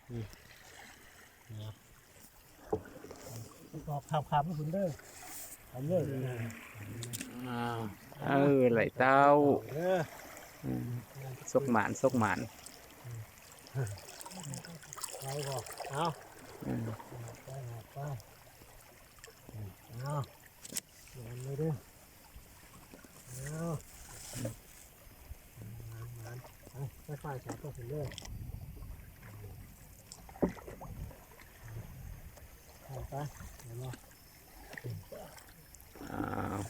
ອອກຂ້າມໆໄປພຸ້ນເດີ ເອົາເລີຍ ອ້າວ ເອີ ໄຫຼເຕົ້າ ເອີ ອືມ ສົກໝານ ສົກໝານ ໄປບໍ່ ເອົາ ອືມ ໄປ ໄປ ເອົາ ໝານເລີຍເດີ ເອົາ ໝານ ໝານ ໄປ ໄປ ໄປ ສາມຕົວຂຶ້ນເດີ ໄປ ໄປ ເຫັນບໍ່? ອ້າວ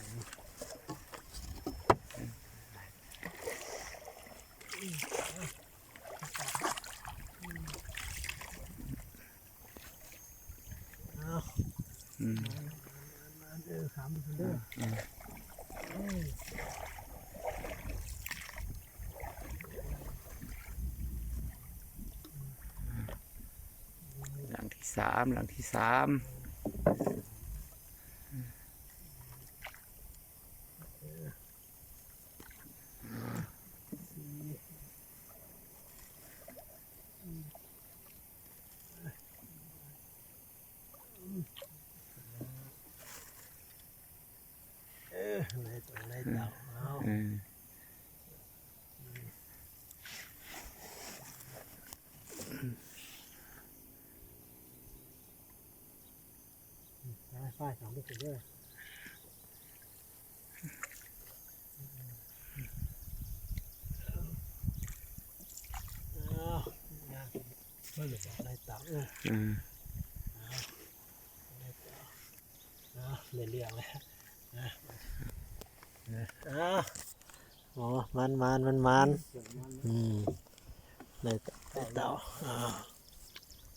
ອ້າວ ອືມ ເອີ ຂ້າມໄປພຸ້ນເດີ ອືມ ຫຼັງທີສາມ ຫຼັງທີສາມ ເອີ ໄລ່ຕົວໄລ່ເຕົາ ເອົາ ເອີ ໄປ ໄປ ຕາມໄປເດີ ເອົາ ເບິ່ງໄລ່ເຕົາ ເອີ ເອົາ ໄລ່ເຕົາ ເອົາ ໄດ້ເລື່ອງແລ້ວ ເອົາ ໂອ້ ໝານ ໝານ ໝານ ໝານ ອືມ ໄລ່ເຕົາ ໄລ່ເຕົາ ເອົາ